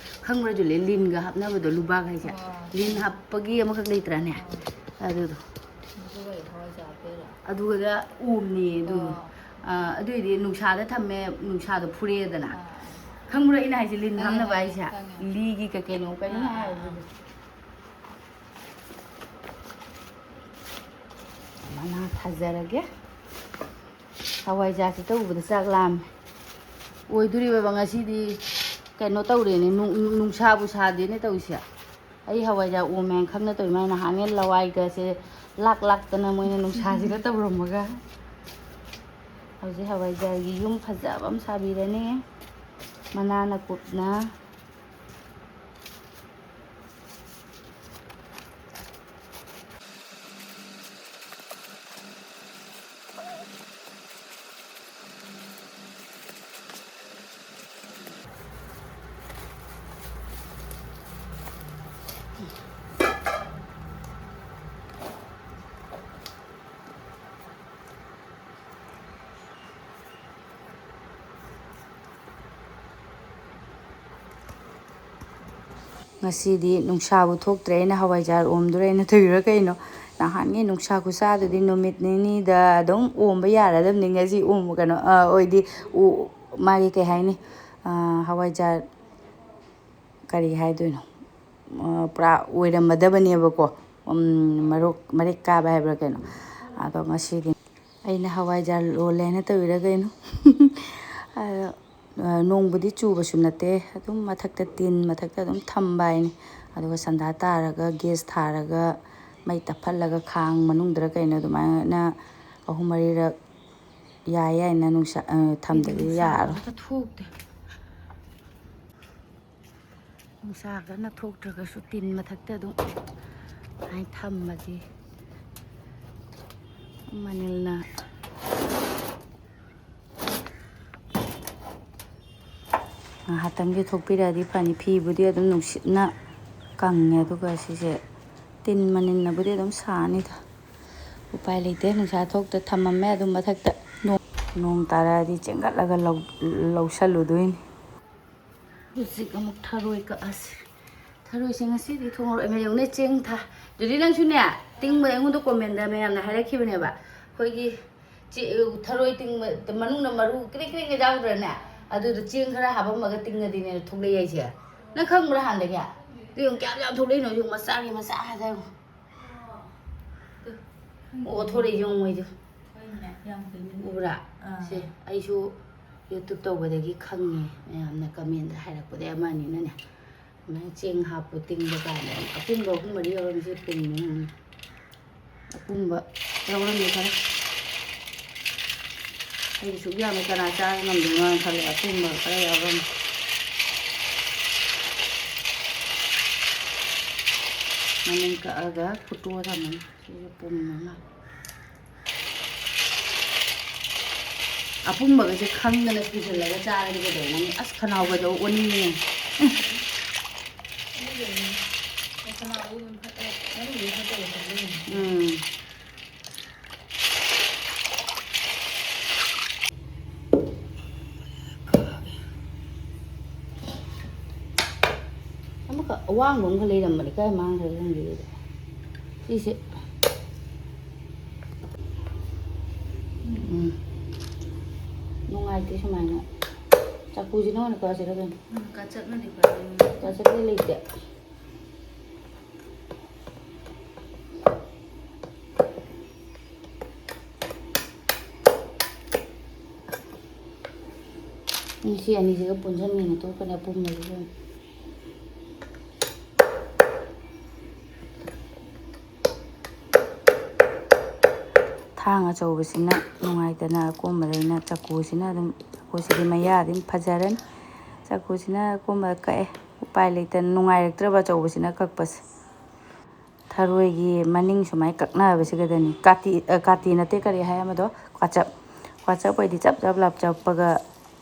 ꯈꯪꯕ꯭ꯔꯥ ꯖꯨꯂꯤ, ꯂꯤꯟꯒ ꯍꯥꯞꯅꯕꯗꯣ ꯂꯨꯕꯥꯛ ꯍꯥꯏꯁꯦ? ꯑꯥ꯫ ꯂꯤꯟ ꯍꯥꯞꯄꯒꯤ ꯑꯃꯈꯛ ꯂꯩꯇ꯭ꯔꯥꯅꯦ? ꯑꯥ꯫ ꯑꯗꯨꯗꯣ꯫ ꯑꯗꯨꯒ ꯍꯋꯥꯏꯖꯥꯔ ꯍꯥꯞꯄꯩꯔꯣ? ꯑꯗꯨꯒꯗ ꯑꯣꯝꯅꯤ ꯑꯗꯨ꯫ ꯑꯥ꯫ ꯑꯥ, ꯑꯗꯨꯏꯗꯤ ꯅꯨꯡꯁꯥꯗ ꯊꯝꯃꯦ, ꯅꯨꯡꯁꯥꯗ ꯐꯨꯔꯦꯗꯅ꯫ ꯑꯥ꯫ ꯈꯪꯕ꯭ꯔꯥ ꯑꯩꯅ ꯍꯥꯏꯁꯦ, ꯂꯤꯟ ꯈꯪꯉꯦ, ꯍꯥꯞꯅꯕ ꯈꯪꯉꯦ, ꯍꯥꯏꯁꯦ? ꯈꯪꯉꯦ꯫ ꯂꯤꯒꯤ ꯀꯩ ꯀꯩꯅꯣ ꯀꯩꯅꯣ ꯑꯥ, ꯑꯥ, ꯍꯥꯏꯕꯗꯣ꯫ ꯑꯥ꯫ ꯃꯅꯥ ꯊꯥꯖꯔꯒꯦ꯫ ꯍꯋꯥꯏꯖꯥꯔꯁꯦ ꯇꯧꯕꯗ ꯆꯥꯛ ꯂꯥꯝꯃꯦ꯫ ꯑꯣꯏꯗꯣꯔꯤꯕ ꯉꯁꯤꯗꯤ ꯀꯩꯅꯣ ꯇꯧꯔꯦꯅꯦ, ꯅꯨꯡ-, ꯅꯨꯡꯁꯥꯕꯨ ꯁꯥꯗꯦꯅꯦ ꯇꯧꯔꯤꯁꯦ꯫ ꯑꯩ ꯍꯋꯥꯏꯖꯥꯔ ꯑꯣꯝꯃꯦ ꯍꯥꯏꯅ ꯈꯪꯅ ꯇꯧꯔꯤ ꯃꯥꯏ ꯅꯍꯥꯟꯉꯩ ꯂꯋꯥꯏꯒꯁꯦ ꯂꯥꯛ ꯂꯥꯛꯇꯅ ꯃꯣꯏꯅ ꯅꯨꯡꯁꯥꯁꯤꯗ ꯇꯧꯔꯝꯃꯒ꯫ ꯍꯧꯖꯤꯛ ꯍꯋꯥꯏꯖꯥꯔꯒꯤ ꯌꯨꯝ ꯐꯖꯕ ꯑꯃ ꯁꯥꯕꯤꯔꯅꯤ, ꯃꯅꯥꯅ ꯀꯨꯞꯅ꯫ ꯉꯁꯤꯗꯤ ꯅꯨꯡꯁꯥꯕꯨ ꯊꯣꯛꯇ꯭ꯔꯦ, ꯑꯩꯅ ꯍꯋꯥꯏꯖꯥꯔ ꯑꯣꯝꯗꯣꯔꯦꯅ ꯇꯧꯔꯤꯔꯥ ꯀꯩꯅꯣ? ꯅꯍꯥꯟꯒꯤ ꯅꯨꯡꯁꯥ ꯈꯨꯁꯥꯗꯨꯗꯤ ꯅꯨꯃꯤꯠ ꯅꯤꯅꯤꯗ ꯑꯗꯨꯝ ꯑꯣꯝꯕ ꯌꯥꯔꯗꯕꯅꯤ꯫ ꯉꯁꯤ ꯑꯣꯝꯕ ꯀꯩꯅꯣ, ꯑ, ꯑꯣꯏꯗꯤ ꯎ-, ꯃꯥꯒꯤ ꯀꯩ ꯍꯥꯏꯅꯤ, ꯑ, ꯍꯋꯥꯏꯖꯥꯔ ꯀꯔꯤ ꯍꯥꯏꯗꯣꯏꯅꯣ, ꯑ, ꯄꯨꯔꯥ ꯑꯣꯏꯔꯝꯃꯗꯕꯅꯦꯕꯀꯣ꯫ ꯎꯝ, ꯃꯔꯣꯛ, ꯃꯔꯤꯛ ꯀꯥꯕ ꯍꯥꯏꯕ꯭ꯔꯥ ꯀꯩꯅꯣ꯫ ꯑꯗꯣ ꯉꯁꯤꯗꯤ ꯑꯩꯅ ꯍꯋꯥꯏꯖꯥꯔ ꯂꯣꯜꯂꯦꯅ ꯇꯧꯔꯤꯔꯥ ꯀꯩꯅꯣ꯫ ꯑꯗꯣ, ꯑ, ꯅꯣꯡꯕꯨꯗꯤ ꯆꯨꯕꯁꯨ ꯅꯠꯇꯦ, ꯑꯗꯨꯝ ꯃꯊꯛꯇ, ꯇꯤꯟ ꯃꯊꯛꯇ ꯑꯗꯨꯝ ꯊꯝꯕ ꯍꯥꯏꯅꯤ꯫ ꯑꯗꯨꯒ ꯁꯟꯗꯥ ꯇꯥꯔꯒ, ꯒ꯭ꯌꯥꯁ ꯊꯥꯔꯒ, ꯃꯩ ꯇꯞꯍꯜꯂꯒ, ꯈꯥꯡ ꯃꯅꯨꯡꯗꯔ ꯀꯩꯅꯣ, ꯑꯗꯨꯃꯥꯏꯅ ꯑꯍꯨꯝ ꯃꯔꯤꯔꯛ ꯌꯥꯏ ꯌꯥꯏꯅ ꯅꯨꯡꯁꯥ, ꯑ, ꯊꯝꯗꯗꯤ ꯌꯥꯔꯣꯏ꯫ ꯅꯨꯡꯁꯥꯒ ꯊꯣꯛꯇꯦ꯫ ꯅꯨꯡꯁꯥ ꯀꯟꯅ ꯊꯣꯛꯇ꯭ꯔꯒꯁꯨ ꯇꯤꯟ ꯃꯊꯛꯇ ꯑꯗꯨꯝ ꯁꯨꯃꯥꯏꯅ ꯊꯝꯃꯗꯤ ꯃꯅꯤꯜꯅ ꯉꯥꯏꯍꯥꯛꯇꯪꯗꯤ ꯊꯣꯛꯄꯤꯔꯛꯑꯗꯤ ꯐꯅꯤ꯫ ꯐꯤꯕꯨꯗꯤ ꯑꯗꯨꯝ ꯅꯨꯡꯁꯤꯠꯅ ꯀꯪꯉꯦ, ꯑꯗꯨꯒ ꯁꯤꯁꯦ ꯇꯤꯟ ꯃꯅꯤꯟꯅꯕꯨꯗꯤ ꯑꯗꯨꯝ ꯁꯥꯅꯤꯗ꯫ ꯎꯄꯥꯏ ꯂꯩꯇꯦ, ꯅꯨꯡꯁꯥ ꯊꯣꯛꯇ ꯊꯝꯃꯝꯃꯦ ꯑꯗꯨꯝ ꯃꯊꯛꯇ꯫ ꯅꯣꯡ, ꯅꯣꯡ ꯇꯥꯔꯛꯑꯗꯤ ꯆꯦꯟꯒꯠꯂꯒ ꯂꯧ-, ꯂꯧꯁꯜꯂꯨꯗꯣꯏꯅꯤ꯫ ꯍꯧꯖꯤꯛ ꯑꯃꯨꯛ ꯊꯔꯣꯏ ꯀꯛꯑꯁꯤ꯫ ꯊꯔꯣꯏꯁꯦ ꯉꯁꯤꯗꯤ ꯊꯣꯡꯉꯔꯣꯏ꯫ ꯃꯌꯣꯡꯅꯦ ꯆꯦꯡ ꯊꯥ-, ꯑꯗꯨꯗꯤ ꯅꯪꯁꯨꯅꯦ, ꯇꯤꯡꯕ ꯑꯩꯉꯣꯟꯗ comment ꯃꯌꯥꯝꯅ ꯍꯥꯏꯔꯛꯈꯤꯕꯅꯦꯕ꯫ ꯑꯩꯈꯣꯏꯒꯤ ꯆꯦ-, ꯊꯔꯣꯏ ꯇꯤꯡꯕ ꯃꯅꯨꯡꯗ ꯃꯔꯨ ꯀ꯭ꯔꯤꯛ ꯀ꯭ꯔꯤꯛ ꯌꯥꯎꯗ꯭ꯔꯅꯦ? ꯑꯗꯨꯗ ꯆꯦꯡ ꯈꯔ ꯍꯥꯞꯄꯝꯃꯒ ꯇꯤꯡꯉꯗꯤꯅꯦ ꯊꯣꯛꯂꯛꯑꯦ ꯍꯥꯏꯁꯦ꯫ ꯅꯪ ꯈꯪꯕ꯭ꯔꯥ ꯍꯥꯟꯅꯗꯒꯤ? ꯑꯗꯨ ꯌꯦꯡꯉꯨ ꯀꯌꯥꯝ ꯌꯥꯝ ꯊꯣꯛꯂꯛꯏꯅꯣ, ꯌꯦꯡꯉꯨ ꯃꯆꯥꯒꯤ ꯃꯆꯥ ꯉꯥꯛꯇ ꯌꯦꯡꯉꯨ꯫ ꯑꯣ, ꯊꯣꯔꯛꯏꯁꯦ ꯌꯦꯡꯉꯨ ꯃꯣꯏꯗꯣ꯫ ꯍꯣꯏꯅꯦ, ꯌꯥꯝ ꯀꯨꯏꯅ ꯎꯕ꯭ꯔꯥ? ꯑꯥ꯫ ꯁꯦ, ꯑꯩꯁꯨ YouTube ꯇꯧꯕꯗꯒꯤ ꯈꯪꯉꯦ, ꯃꯌꯥꯝꯅ comment ꯍꯥꯏꯔꯛꯄꯗꯒꯤ ꯑꯃ ꯑꯅꯤꯅꯅꯦ꯫ ꯑꯗꯨꯃꯥꯏꯅ ꯆꯦꯡ ꯍꯥꯞꯄꯨ ꯇꯤꯡꯕ ꯀꯥꯏꯅ ꯑꯄꯨꯟꯕ ꯑꯍꯨꯝ ꯃꯔꯤ ꯌꯥꯎꯔꯝꯃꯤꯁꯦ ꯄꯨꯝꯃꯦ ꯌꯦꯡꯉꯨ꯫ ꯑꯄꯨꯝꯕ ꯌꯥꯎꯔꯝꯃꯦ ꯈꯔ꯫ ꯑꯩꯗꯤ ꯁꯨꯛ ꯌꯥꯝꯃꯦ, ꯀꯅꯥ ꯆꯥꯕ ꯉꯝꯗꯣꯏꯅꯣ ꯍꯥꯏꯅ ꯈꯜꯂꯦ꯫ ꯑꯄꯨꯝꯕ ꯈꯔ ꯌꯥꯎꯔꯝꯃꯦ꯫ ꯃꯅꯤꯡ ꯀꯛꯑꯒ ꯐꯨꯠꯇꯣꯛꯑ ꯊꯝꯃꯅꯤ꯫ ꯁꯤꯁꯨ ꯄꯨꯝꯃ ꯃꯥꯜꯂꯦ꯫ ꯑꯄꯨꯝꯕꯒꯁꯦ ꯈꯪꯗꯅ ꯁꯨꯖꯜꯂꯒ ꯆꯥꯔꯗꯤ ꯀꯩꯗꯧꯅꯤ? ꯑꯁ, ꯈꯅꯥꯎꯒꯗꯣ ꯑꯣꯟꯅꯤꯡꯉꯦ꯫ ꯎꯝ꯫ ꯑꯃꯈꯛ ꯑꯋꯥꯡꯕ ꯑꯃꯈꯛ ꯂꯩꯔꯝꯕꯅꯤ, ꯀꯥꯏ ꯃꯥꯡꯈ꯭ꯔꯦ ꯈꯪꯗꯦ ꯑꯗꯨꯗꯤ꯫ ꯁꯤꯁꯦ꯫ ꯎꯝ꯫ ꯅꯨꯡꯉꯥꯏꯇꯦ ꯁꯨꯃꯥꯏꯅ꯫ ꯆꯥꯛꯀꯨꯁꯤꯅ ꯑꯣꯏꯅ ꯀꯛꯑꯁꯤꯔ ꯀꯩꯅꯣ? ꯎꯝ, ꯀꯥꯆꯠꯅꯗꯤ ꯐꯔꯦ꯫ ꯀꯥꯆꯠꯇꯤ ꯂꯩꯇꯦ꯫ ꯁꯤ ꯑꯅꯤꯁꯤꯒ ꯄꯨꯟꯁꯤꯟꯒꯦꯅ ꯇꯣꯛꯀꯅꯤ, ꯑꯄꯨꯝꯕꯁꯤꯒ꯫ ꯊꯥꯡ ꯑꯆꯧꯕꯁꯤꯅ ꯅꯨꯡꯉꯥꯏꯇꯅ ꯑꯀꯣꯟꯕꯗ ꯑꯩꯅ ꯆꯥꯛꯀꯨꯁꯤꯅ ꯑꯗꯨꯝ, ꯆꯥꯛꯀꯨꯁꯤꯗꯤ ꯃꯌꯥ ꯑꯗꯨꯝ ꯐꯖꯔꯅꯤ꯫ ꯆꯥꯛꯀꯨꯁꯤꯅ ꯑꯀꯣꯟꯕ ꯀꯛꯑꯦ꯫ ꯎꯄꯥꯏ ꯂꯩꯇꯅ, ꯅꯨꯡꯉꯥꯏꯔꯛꯇ꯭ꯔꯕ ꯑꯆꯧꯕꯁꯤꯅ ꯀꯛꯄꯁꯦ꯫ ꯊꯔꯣꯏꯒꯤ ꯃꯅꯤꯡ ꯁꯨꯃꯥꯏꯅ ꯀꯛꯅꯕꯁꯤꯒꯗꯅꯤ꯫ ꯀꯥꯇꯤ, ꯑ, ꯀꯥꯇꯤ ꯅꯠꯇꯦ, ꯀꯔꯤ ꯍꯥꯏ ꯑꯃꯗꯣ? ꯀ꯭ꯋꯥꯆꯞ꯫ ꯀ꯭ꯋꯥꯆꯞ ꯑꯣꯏꯗꯤ ꯆꯞ ꯆꯞ ꯂꯥꯞ ꯆꯞꯄꯒ,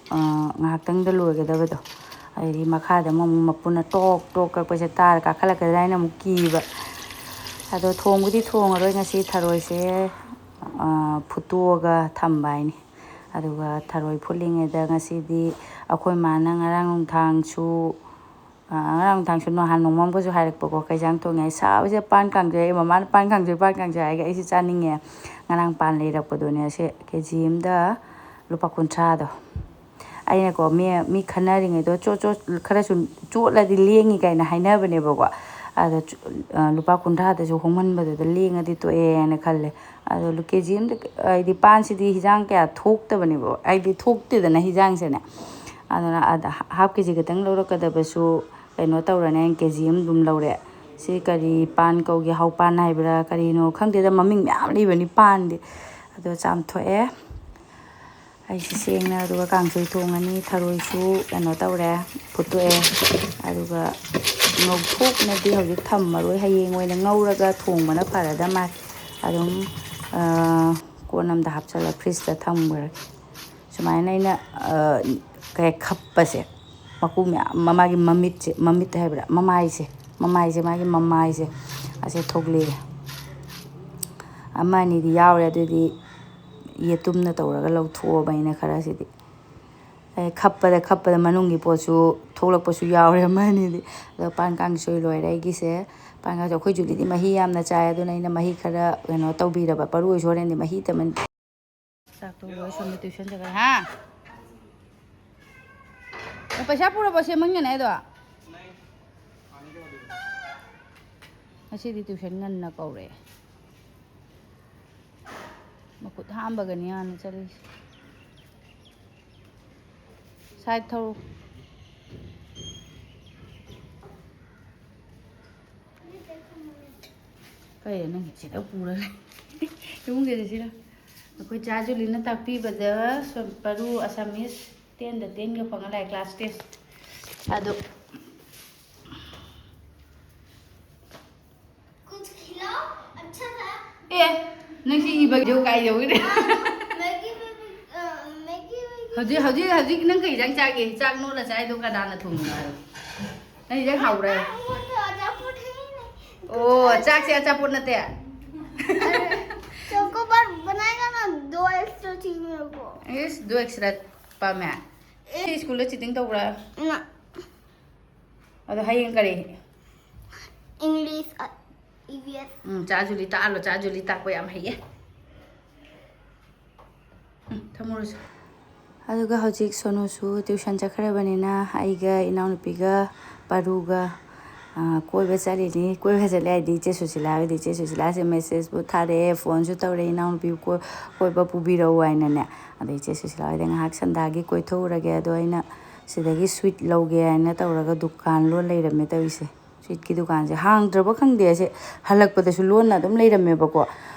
ꯑ, ꯉꯥꯏꯍꯥꯛꯇꯪꯗ ꯂꯣꯏꯒꯗꯕꯗꯣ꯫ ꯑꯗꯩꯗꯤ ꯃꯈꯥꯗ ꯑꯃꯨꯛ, ꯑꯃꯨꯛ ꯃꯄꯨꯟꯅ ꯇꯣꯛ ꯇꯣꯛ ꯀꯛꯄꯁꯦ ꯇꯥꯔ ꯀꯥꯈꯠꯂꯛꯀꯗ꯭ꯔꯥ ꯍꯥꯏꯅ ꯑꯃꯨꯛ ꯀꯤꯕ꯫ ꯑꯗꯣ ꯊꯣꯡꯕꯨꯗꯤ ꯊꯣꯡꯉꯔꯣꯏ ꯉꯁꯤ, ꯊꯔꯣꯏꯁꯦ, ꯑ, ꯐꯨꯠꯇꯣꯛꯑꯒ ꯊꯝꯕ ꯍꯥꯏꯅꯤ꯫ ꯑꯗꯨꯒ ꯊꯔꯣꯏ ꯐꯨꯠꯂꯤꯉꯩꯗ ꯉꯁꯤꯗꯤ ꯑꯩꯈꯣꯏ ꯃꯥꯅ ꯉꯔꯥꯡ ꯅꯨꯡꯗꯥꯡꯁꯨ ꯑ, ꯉꯔꯥꯡ ꯅꯨꯡꯗꯥꯡꯁꯨ ꯅꯍꯥꯟ ꯅꯣꯡꯃ ꯑꯃꯒꯁꯨ ꯍꯥꯏꯔꯛꯄꯀꯣ, "ꯀꯩ ꯏꯟꯖꯥꯡ ꯊꯣꯡꯉꯦ?" ꯍꯥꯏ, "ꯁꯥꯕꯁꯤꯗ ꯄꯥꯟ ꯀꯥꯡꯁꯣꯏ", ꯑꯩ ꯃꯃꯥꯅ "ꯄꯥꯟ ꯀꯥꯡꯁꯣꯏ, ꯄꯥꯟ ꯀꯥꯡꯁꯣꯏ" ꯍꯥꯏꯔꯒ ꯑꯩꯁꯦ ꯆꯥꯅꯤꯡꯉꯦ꯫ ꯉꯔꯥꯡ ꯄꯥꯟ ꯂꯩꯔꯛꯄꯗꯨꯅꯦ, ꯁꯦ ꯀꯦ ꯖꯤ ꯑꯃꯗ ꯂꯨꯄꯥ ꯀꯨꯟꯊ꯭ꯔꯥꯗꯣ꯫ ꯑꯩꯅꯀꯣ, ꯃꯤ, ꯃꯤ ꯈꯟꯅꯔꯤꯉꯩꯗꯣ, "ꯆꯣꯠ, ꯆꯣꯠ, ꯈꯔꯁꯨ ꯆꯣꯠꯂꯗꯤ ꯂꯦꯡꯉꯤ" ꯀꯥꯏꯅ ꯍꯥꯏꯅꯕꯅꯦꯕꯀꯣ꯫ ꯑꯗꯣ ꯆꯨ-, ꯑ, ꯂꯨꯄꯥ ꯀꯨꯟꯊ꯭ꯔꯥꯗꯁꯨ ꯍꯣꯡꯃꯟꯕꯗꯨꯗ ꯂꯦꯡꯉꯗꯤ ꯇꯣꯛꯑꯦꯅ ꯈꯜꯂꯦ꯫ ꯑꯗꯣ ꯂꯨ-, ꯀꯦ ꯖꯤ ꯑꯃꯗ, ꯍꯥꯏꯗꯤ ꯄꯥꯟꯁꯤꯗꯤ ꯍꯤꯟꯖꯥꯡ ꯀꯌꯥ ꯊꯣꯛꯇꯕꯅꯦꯕ, ꯍꯥꯏꯗꯤ ꯊꯣꯛꯇꯦꯗꯅ ꯍꯤꯟꯖꯥꯡꯁꯦꯅꯦ꯫ ꯑꯗꯨꯅ ꯑꯗ ꯍꯥ-, ꯍꯥꯐ ꯀꯦ ꯖꯤ ꯈꯛꯇꯪ ꯂꯧꯔꯛꯀꯗꯕꯁꯨ ꯀꯩꯅꯣ ꯇꯧꯔꯅꯦ, ꯀꯦ ꯖꯤ ꯑꯃ ꯑꯗꯨꯝ ꯂꯧꯔꯦ꯫ ꯁꯤ ꯀꯔꯤ ꯄꯥꯟ ꯀꯧꯒꯦ? ꯍꯥꯎ ꯄꯥꯟ ꯍꯥꯏꯕ꯭ꯔꯥ ꯀꯔꯤꯅꯣ ꯈꯪꯗꯦꯗ, ꯃꯃꯤꯡ ꯃꯌꯥꯝ ꯂꯩꯕꯅꯤ ꯄꯥꯟꯗꯤ꯫ ꯑꯗꯣ ꯆꯥꯝꯊꯣꯛꯑꯦ꯫ ꯑꯩꯁꯦ ꯁꯦꯡꯅ ꯑꯗꯨꯒ ꯀꯥꯡꯁꯣꯏ ꯊꯣꯡꯉꯅꯤ꯫ ꯊꯔꯣꯏꯁꯨ ꯀꯩꯅꯣ ꯇꯧꯔꯦ, ꯐꯨꯠꯇꯣꯛꯑꯦ꯫ ꯑꯗꯨꯒ ꯉꯧꯊꯣꯛꯅꯗꯤ ꯍꯧꯖꯤꯛ ꯊꯝꯃꯔꯣꯏ, ꯍꯌꯦꯡ ꯑꯣꯏꯅ ꯉꯧꯔꯒ ꯊꯣꯡꯕꯅ ꯐꯔꯗ ꯃꯥꯜꯂꯦ꯫ ꯑꯗꯨꯝ ꯀꯣꯟ ꯑꯃꯗ ꯍꯥꯞꯆꯜꯂ ꯐ꯭ꯔꯤꯖꯇ ꯊꯝꯈ꯭ꯔꯒꯦ꯫ ꯁꯨꯃꯥꯏꯅ ꯑꯩꯅ ꯀꯩ ꯈꯞꯄꯁꯦ, ꯃꯀꯨ ꯃꯌꯥꯝ, ꯃꯃꯥꯒꯤ ꯃꯃꯤꯠꯁꯦ, ꯃꯃꯤꯠ ꯍꯥꯏꯕ꯭ꯔꯥ, ꯃꯃꯥꯏꯁꯦ, ꯃꯃꯥꯏꯁꯦ, ꯃꯥꯒꯤ ꯃꯃꯥꯏꯁꯦ ꯑꯁꯦ ꯊꯣꯛꯂꯛꯑꯦ꯫ ꯑꯃ ꯑꯅꯤꯗꯤ ꯌꯥꯎꯔꯦ, ꯑꯗꯨꯗꯤ ꯌꯦꯇꯨꯝꯅ ꯇꯧꯔꯒ ꯂꯧꯊꯣꯛꯑꯕ ꯑꯩꯅ ꯈꯔꯁꯤꯗꯤ꯫ ꯑꯩ ꯈꯞꯄꯗ ꯈꯞꯄꯗ ꯃꯅꯨꯡꯒꯤ ꯄꯣꯠꯁꯨ ꯊꯣꯛꯂꯛꯄꯁꯨ ꯌꯥꯎꯔꯦ ꯑꯃ ꯑꯅꯤꯗꯤ꯫ ꯑꯗꯣ ꯄꯥꯟ ꯀꯥꯡꯒꯤ ꯁꯣꯏ ꯂꯣꯏꯔꯦ ꯑꯩꯒꯤꯁꯦ꯫ ꯄꯥꯟ ꯀꯥꯡꯁꯦ ꯑꯩꯈꯣꯏ ꯖꯨꯂꯤꯗꯤ ꯃꯍꯤ ꯌꯥꯝꯅ ꯆꯥꯏ, ꯑꯗꯨꯅ ꯑꯩꯅ ꯃꯍꯤ ꯈꯔ ꯀꯩꯅꯣ ꯇꯧꯕꯤꯔꯕ꯫ ꯄꯔꯨ ꯑꯣꯏꯁꯨ ꯍꯣꯔꯦꯟꯗꯤ ꯃꯍꯤ ꯇꯝꯃꯟ ꯆꯥꯛꯇꯣ ꯂꯣꯏ ꯁꯣꯝꯗ ꯇ꯭ꯌꯨꯁꯟ ꯆꯠꯈ꯭ꯔꯦ꯫ ꯍꯥ? ꯑꯣ, ꯄꯩꯁꯥ ꯄꯨꯔꯕꯣ ꯁꯦ ꯃꯪꯒꯅꯦ ꯑꯗꯣ? ꯉꯁꯤꯗꯤ ꯇ꯭ꯌꯨꯁꯟ ꯉꯟꯅ ꯀꯧꯔꯛꯑꯦ꯫ ꯃꯈꯨꯠ ꯍꯥꯝꯕꯒꯅꯤ ꯍꯥꯟꯅ ꯆꯠꯂꯤꯁꯦ꯫ ꯁꯥꯏꯠ ꯊꯧ꯫ ꯀꯩꯅꯣ ꯅꯪ ꯁꯤꯗ ꯄꯨꯔꯒ ꯏꯃꯨꯡꯗ ꯆꯠꯁꯤꯔꯣ? ꯑꯩꯈꯣꯏ ꯆꯥ ꯖꯨꯂꯤꯅ ꯇꯥꯛꯄꯤꯕꯗ ꯁꯣ-, ꯄꯔꯨ ꯑꯁꯥꯃꯤꯁ ꯇꯦꯟꯗ ꯇꯦꯟꯒ ꯐꯪꯉ ꯂꯥꯛꯑꯦ, ꯀ꯭ꯂꯥꯁ ꯇꯦꯟ꯫ ꯑꯗꯣ कुछ खिलाओ, अच्छा था। ꯑꯦ, ꯅꯪ ꯁꯤ ꯏꯕ ꯚꯤꯗꯤꯑꯣ ꯀꯥꯏ ꯌꯧꯈ꯭ꯔꯦ? मैगी में भी, अ, मैगी में भी ꯍꯧꯖꯤꯛ, ꯍꯧꯖꯤꯛ, ꯍꯧꯖꯤꯛ ꯅꯪ ꯀꯩ ꯏꯟꯖꯥꯡ ꯆꯥꯒꯦ? ꯆꯥꯛ ꯅꯣꯠꯂ ꯆꯥꯏꯗꯣ ꯀꯅꯥꯅ ꯊꯣꯡꯉꯤꯅꯣ ꯍꯥꯏꯔꯣ? ꯅꯪ ꯏꯟꯖꯥꯡ ꯍꯥꯎꯕ꯭ꯔꯥ? वो तो अचापोट है ही नहीं। ꯑꯣ, ꯆꯥꯛꯁꯦ ꯑꯆꯥꯄꯣꯠ ꯅꯠꯇꯦ? अरे, चोकोबार बनाएगा ना, दो एक्स्ट्रा चाहिए मेरे को। ꯏꯁ, दो एक्स्ट्रा ꯄꯥꯝꯃꯦ? ꯁꯤ ꯁ꯭ꯀꯨꯜꯗ ꯆꯤꯇꯤꯡ ꯇꯧꯕ꯭ꯔꯥ? ना। ꯑꯗꯣ ꯍꯌꯦꯡ ꯀꯔꯤ? English, अ, E V S। ꯎꯝ, ꯆꯥ ꯖꯨꯂꯤ ꯇꯥꯛꯍꯜꯂꯣ, ꯆꯥ ꯖꯨꯂꯤ ꯇꯥꯛꯄ ꯌꯥꯝ ꯍꯩꯌꯦ꯫ ꯎꯝ, ꯊꯝꯃꯨꯔꯁꯤ꯫ ꯑꯗꯨꯒ ꯍꯧꯖꯤꯛ ꯁꯣꯅꯨꯁꯨ ꯇ꯭ꯌꯨꯁꯟ ꯆꯠꯈ꯭ꯔꯕꯅꯤꯅ ꯑꯩꯒ ꯏꯅꯥꯎꯅꯨꯄꯤꯒ ꯄꯥꯔꯨꯒ, ꯑ, ꯀꯣꯏꯕ ꯆꯠꯂꯤꯅꯤ꯫ ꯀꯣꯏꯕ ꯆꯠꯂꯦ ꯍꯥꯏꯗꯤ ꯏꯆꯦ ꯁꯨꯁꯤꯂꯥ ꯍꯣꯏꯗ, ꯏꯆꯦ ꯁꯨꯁꯤꯂꯥꯁꯦ ꯃꯦꯁꯦꯖꯄꯨ ꯊꯥꯔꯛꯑꯦ, ꯐꯣꯟꯁꯨ ꯇꯧꯔꯛꯑꯦ, "ꯏꯅꯥꯎꯅꯨꯄꯤꯕꯨ ꯀꯣꯏ-, ꯀꯣꯏꯕ ꯄꯨꯕꯤꯔꯛꯎ" ꯍꯥꯏꯅꯅꯦ꯫ ꯑꯗꯩ ꯏꯆꯦ ꯁꯨꯁꯤꯂꯥ ꯍꯣꯏꯗ ꯉꯥꯏꯍꯥꯛ ꯁꯟꯗꯥꯒꯤ ꯀꯣꯏꯊꯣꯛꯎꯔꯒꯦ, ꯑꯗꯣ ꯑꯩꯅ ꯁꯤꯗꯒꯤ ꯁ꯭ꯋꯤꯠ ꯂꯧꯒꯦ ꯍꯥꯏꯅ ꯇꯧꯔꯒ ꯗꯨꯀꯥꯟ ꯂꯣꯜ ꯂꯩꯔꯝꯃꯦ ꯇꯧꯔꯤꯁꯦ꯫ ꯁ꯭ꯋꯤꯠꯀꯤ ꯗꯨꯀꯥꯟꯁꯦ ꯍꯥꯡꯗ꯭ꯔꯕ ꯈꯪꯗꯦ, ꯑꯁꯦ ꯍꯜꯂꯛꯄꯗꯁꯨ ꯂꯣꯟꯅ ꯑꯗꯨꯝ ꯂꯩꯔꯝꯃꯦꯕꯀꯣ꯫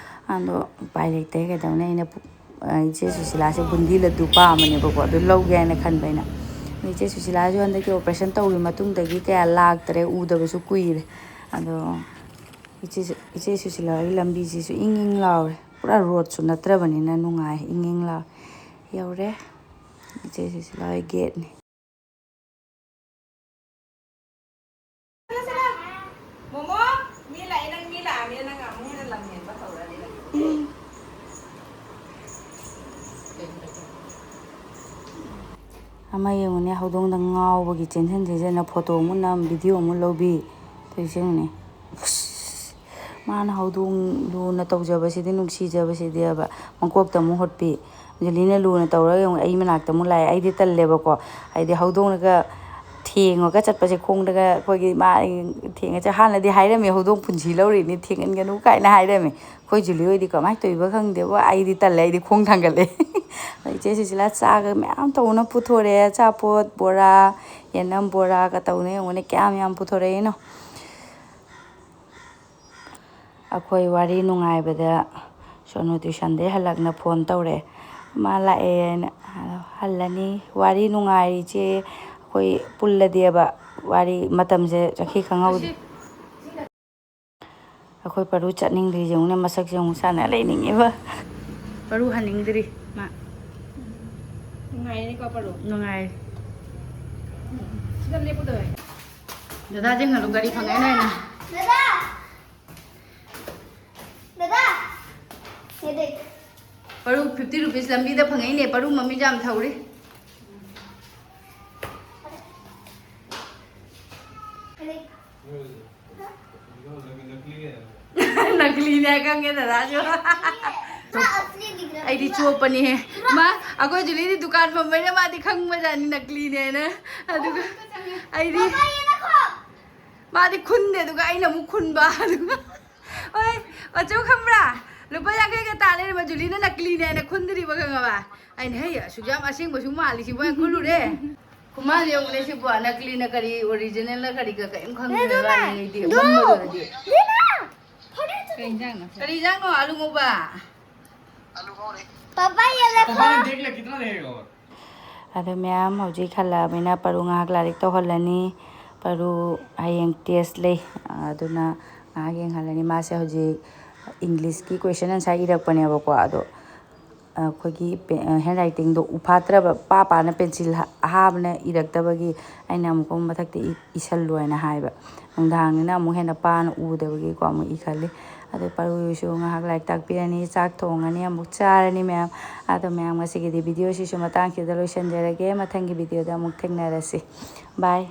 ꯑꯗꯣ ꯎꯄꯥꯏ ꯂꯩꯇꯦ, ꯀꯩꯗꯧꯅꯤ, ꯑꯩꯅ ꯄꯨ-, ꯏꯆꯦ ꯁꯨꯁꯤꯂꯥꯁꯦ ꯕꯨꯟꯗꯤ ꯂꯗꯨ ꯄꯥꯝꯕꯅꯦꯕꯀꯣ, ꯑꯗꯨ ꯂꯧꯒꯦ ꯍꯥꯏꯅ ꯈꯟꯕ ꯑꯩꯅ꯫ ꯏꯆꯦ ꯁꯨꯁꯤꯂꯥꯁꯨ ꯍꯟꯗꯛꯀꯤ operation ꯇꯧꯈꯤꯕ ꯃꯇꯨꯡꯗꯒꯤ ꯀꯌꯥ ꯂꯥꯛꯇ꯭ꯔꯦ, ꯎꯗꯕꯁꯨ ꯀꯨꯏꯔꯦ꯫ ꯑꯗꯣ ꯏꯆꯦ ꯏꯆꯦ ꯁꯨꯁꯤꯂꯥꯒꯤ ꯂꯝꯕꯤꯁꯤꯁꯨ ꯏꯪ ꯏꯪ ꯂꯥꯎꯔꯦ꯫ ꯄꯨꯔꯥ roadꯁꯨ ꯅꯠꯇ꯭ꯔꯕꯅꯤꯅ ꯅꯨꯡꯉꯥꯏ, ꯏꯪ ꯏꯪ ꯂꯥꯎꯔꯦ꯫ ꯌꯧꯔꯦ꯫ ꯏꯆꯦ ꯁꯨꯁꯤꯂꯥꯒꯤ gateꯅꯤ꯫ ꯃꯣꯃꯣ, ꯃꯤ ꯂꯥꯛꯑꯦ, ꯅꯪ ꯃꯤ ꯂꯥꯛꯑꯃꯤꯅ ꯅꯪ ꯑꯃꯨꯛ ꯍꯦꯟꯅ ꯂꯝ ꯍꯦꯟꯕ ꯍꯧꯔꯅꯤ ꯅꯪ꯫ ꯑꯃ ꯌꯦꯡꯉꯨꯅꯦ, ꯍꯧꯗꯣꯡꯗ ꯉꯥꯎꯕꯒꯤ ꯆꯦꯟꯁꯤꯟ ꯆꯦꯟꯁꯤꯟꯅ photo ꯑꯃꯨꯛ ꯅꯝ, video ꯑꯃꯨꯛ ꯂꯧꯕꯤ꯫ ꯇꯧꯔꯤꯁꯦ ꯌꯦꯡꯉꯨꯅꯦ꯫ ꯃꯥꯅ ꯍꯧꯗꯣꯡ ꯂꯨꯅ ꯇꯧꯖꯕꯁꯤꯗꯤ, ꯅꯨꯡꯁꯤꯖꯕꯁꯤꯗꯤꯕ, ꯃꯀꯣꯛꯇ ꯑꯃꯨꯛ ꯍꯨꯠꯄꯤ꯫ ꯖꯨꯂꯤꯅ ꯂꯨꯅ ꯇꯧꯔꯒ ꯌꯦꯡꯉꯨ, ꯑꯩ ꯃꯅꯥꯛꯇ ꯑꯃꯨꯛ ꯂꯥꯛꯑꯦ꯫ ꯑꯩꯗꯤ ꯇꯜꯂꯦꯕꯀꯣ꯫ ꯍꯥꯏꯗꯤ ꯍꯧꯗꯣꯡꯅꯒ ꯊꯦꯡꯉꯒ ꯆꯠꯄꯁꯦ, ꯈꯣꯡꯗꯒ ꯑꯩꯈꯣꯏꯒꯤ ꯃꯥ ꯊꯦꯡꯉ ꯆꯠ-, ꯍꯥꯟꯅꯗꯤ ꯍꯥꯏꯔꯝꯃꯦ, "ꯍꯧꯗꯣꯡ ꯄꯨꯟꯁꯤ ꯂꯧꯔꯤꯅꯤ, ꯊꯦꯡꯍꯟꯒꯅꯨ" ꯀꯥꯏꯅ ꯍꯥꯏꯔꯝꯃꯦ꯫ ꯑꯩꯈꯣꯏ ꯖꯨꯂꯤ ꯍꯣꯏꯗꯤ ꯀꯃꯥꯏꯅ ꯇꯧꯔꯤꯕ ꯈꯪꯗꯦꯕ, ꯑꯩꯗꯤ ꯇꯜꯂꯦ, ꯑꯩꯗꯤ ꯈꯣꯡ ꯊꯥꯡꯒꯠꯂꯦ꯫ ꯑꯗ ꯏꯆꯦ ꯁꯨꯁꯤꯂꯥ ꯆꯥꯒ ꯃꯌꯥꯝ ꯇꯧꯅ ꯄꯨꯊꯣꯔꯛꯑꯦ, ꯑꯆꯥꯄꯣꯠ, ꯕꯣꯔꯥ, ꯌꯦꯅꯝ ꯕꯣꯔꯥꯒ ꯇꯧꯅ ꯌꯦꯡꯉꯨꯅꯦ, ꯀꯌꯥꯝ ꯌꯥꯝ ꯄꯨꯊꯣꯔꯛꯏꯅꯣ꯫ ꯑꯩꯈꯣꯏ ꯋꯥꯔꯤ ꯅꯨꯡꯉꯥꯏꯕꯗ ꯁꯣꯅꯨ tuitionꯗꯩ ꯍꯜꯂꯛꯅ phone ꯇꯧꯔꯛꯑꯦ꯫ ꯃꯥ ꯂꯥꯛꯑꯦꯅ꯫ ꯑꯗꯣ ꯍꯜꯂꯅꯤ꯫ ꯋꯥꯔꯤ ꯅꯨꯡꯉꯥꯏꯔꯤꯁꯦ ꯑꯩꯈꯣꯏ ꯄꯨꯜꯂꯗꯤꯕ, ꯋꯥꯔꯤ ꯃꯇꯝꯁꯦ ꯆꯠꯈꯤ ꯈꯪꯍꯧꯗꯦ꯫ ꯑꯩꯈꯣꯏ ꯄꯔꯨ ꯆꯠꯅꯤꯡꯗ꯭ꯔꯤꯁꯦ ꯌꯦꯡꯉꯨꯅꯦ, ꯃꯁꯛꯁꯦ ꯑꯃꯨꯛ ꯁꯥꯟꯅ ꯂꯩꯅꯤꯡꯉꯤꯕ꯫ ꯄꯔꯨ ꯍꯟꯅꯤꯡꯗ꯭ꯔꯤ ꯃꯥ꯫ ꯅꯨꯡꯉꯥꯏꯔꯦꯀꯣ ꯄꯔꯨ? ꯅꯨꯡꯉꯥꯏꯔꯦ꯫ ꯁꯤꯗ ꯂꯦꯞꯄꯨꯗꯕ꯫ ꯗꯗꯥꯁꯤꯡ ꯑꯗꯨꯝ ꯒꯥꯔꯤ ꯐꯪꯉꯦ ꯅꯣꯏꯅ꯫ ꯗꯗꯥ! ꯗꯗꯥ! ꯁꯤꯗ꯫ ꯄꯔꯨ fifty rupees ꯂꯝꯕꯤꯗ ꯐꯪꯉꯛꯏꯅꯦ, ꯄꯔꯨ ꯃꯃꯤꯠ ꯌꯥꯝ ꯊꯧꯔꯤ꯫ ꯅꯀꯂꯤꯅꯦ ꯈꯪꯉꯦ ꯗꯗꯥꯁꯨ꯫ ꯃꯥ ꯑꯁꯂꯤ ꯗꯤꯈ ꯔꯍꯥ ꯑꯩꯗꯤ ꯆꯣꯞꯄꯅꯤꯍꯦ꯫ ꯃꯥ, ꯑꯩꯈꯣꯏ ꯖꯨꯂꯤꯗꯤ ꯗꯨꯀꯥꯟ ꯐꯝꯕꯅꯤꯅ ꯃꯥꯗꯤ ꯈꯪꯕꯖꯥꯠꯅꯤ ꯅꯀꯂꯤꯅꯦꯅ꯫ ꯑꯗꯨꯒ ꯑꯩꯗꯤ ꯄꯥꯄꯥ, ꯌꯦ ꯗꯦꯈꯣ꯫ ꯃꯥꯗꯤ ꯈꯨꯟꯗꯦ, ꯑꯗꯨꯒ ꯑꯩꯅ ꯑꯃꯨꯛ ꯈꯨꯟꯕ꯫ ꯑꯗꯨꯒ, ꯍꯣꯏ, ꯃꯆꯨ ꯈꯪꯕ꯭ꯔꯥ? ꯂꯨꯄꯥ ꯌꯥꯡꯈꯩꯒ ꯇꯥ ꯂꯩꯔꯝꯕ ꯖꯨꯂꯤꯅ ꯅꯀꯂꯤꯅꯦꯅ ꯈꯨꯟꯗ꯭ꯔꯤꯕ, ꯈꯪꯉꯕ? ꯑꯩꯅ, "ꯍꯩ, ꯑꯁꯨꯛ ꯌꯥꯝ ꯑꯁꯦꯡꯕꯁꯨ ꯃꯥꯜꯂꯤ ꯁꯤꯕꯨ" ꯍꯥꯏꯅ ꯈꯨꯜꯂꯨꯔꯦ꯫ ꯈꯨꯃꯥꯟꯁꯦ ꯌꯦꯡꯉꯨꯅꯦ ꯁꯤꯕꯨ, ꯅꯀꯂꯤꯅ ꯀꯔꯤ, originalꯅ ꯀꯔꯤꯒ ꯀꯔꯤꯝ ꯈꯪꯗ꯭ꯔꯦ ꯋꯥꯅꯤ ꯑꯩꯗꯤ, ꯃꯝꯕꯗꯨꯗꯗꯤ꯫ ꯀꯩ ꯏꯟꯖꯥꯡꯅꯣ? ꯀꯔꯤ ꯏꯟꯖꯥꯡꯅꯣ? ꯑꯂꯨ ꯉꯧꯕ? ꯑꯂꯨ ꯉꯧꯔꯦ꯫ पापा, ये देखो। पापा ने देख लिया, कितना देखेगा और? ꯑꯗꯣ ꯃꯌꯥꯝ ꯍꯧꯖꯤꯛ ꯍꯜꯂꯛꯑꯕꯅꯤꯅ ꯄꯔꯨ ꯉꯥꯏꯍꯥꯛ ꯂꯥꯏꯔꯤꯛ ꯇꯧꯍꯜꯂꯅꯤ꯫ ꯄꯔꯨ ꯍꯌꯦꯡ ꯇꯦꯁ ꯂꯩ, ꯑꯗꯨꯅ ꯉꯥꯏꯍꯥꯛ ꯌꯦꯡꯍꯜꯂꯅꯤ꯫ ꯃꯥꯁꯦ ꯍꯧꯖꯤꯛ ꯏꯪꯂꯤꯁꯀꯤ ꯀꯣꯏꯁꯟ ꯑꯟꯁꯥꯔ ꯏꯔꯛꯄꯅꯦꯕꯀꯣ꯫ ꯑꯗꯣ ꯑꯩꯈꯣꯏꯒꯤ ꯍꯦꯟ ꯔꯥꯏꯇꯤꯡꯗꯣ ꯎ ꯐꯥꯠꯇ꯭ꯔꯕ, ꯄꯥ ꯄꯥꯅ ꯄꯦꯟꯁꯤꯜ ꯑꯍꯥꯕꯅ ꯏꯔꯛꯇꯕꯒꯤ ꯑꯩꯅ ꯑꯃꯨꯛꯀ ꯃꯊꯛꯇ ꯏ- ꯏꯁꯜꯂꯨ ꯍꯥꯏꯅ ꯍꯥꯏꯕ꯫ ꯅꯨꯡꯗꯥꯡꯅꯤꯅ ꯑꯃꯨꯛ ꯍꯦꯟꯅ ꯄꯥꯅ ꯎꯗꯕꯒꯤꯀꯣ ꯑꯃꯨꯛ ꯏꯈꯠꯂꯤ꯫ ꯑꯗꯩ ꯄꯔꯨꯁꯨ ꯉꯥꯏꯍꯥꯛ ꯂꯥꯏꯔꯤꯛ ꯇꯥꯛꯄꯤꯔꯅꯤ, ꯆꯥꯛ ꯊꯣꯡꯉꯅꯤ, ꯑꯃꯨꯛ ꯆꯥꯔꯅꯤ ꯃꯌꯥꯝ꯫ ꯑꯗꯣ ꯃꯌꯥꯝ, ꯉꯁꯤꯒꯤꯗꯤ ꯚꯤꯗꯤꯑꯣꯁꯤꯁꯨ ꯃꯇꯥꯡꯁꯤꯗ ꯂꯣꯏꯁꯤꯟꯖꯔꯒꯦ꯫ ꯃꯊꯪꯒꯤ ꯚꯤꯗꯤꯑꯣꯗ ꯑꯃꯨꯛ ꯊꯦꯡꯅꯔꯁꯤ꯫ ꯕꯥꯏ꯫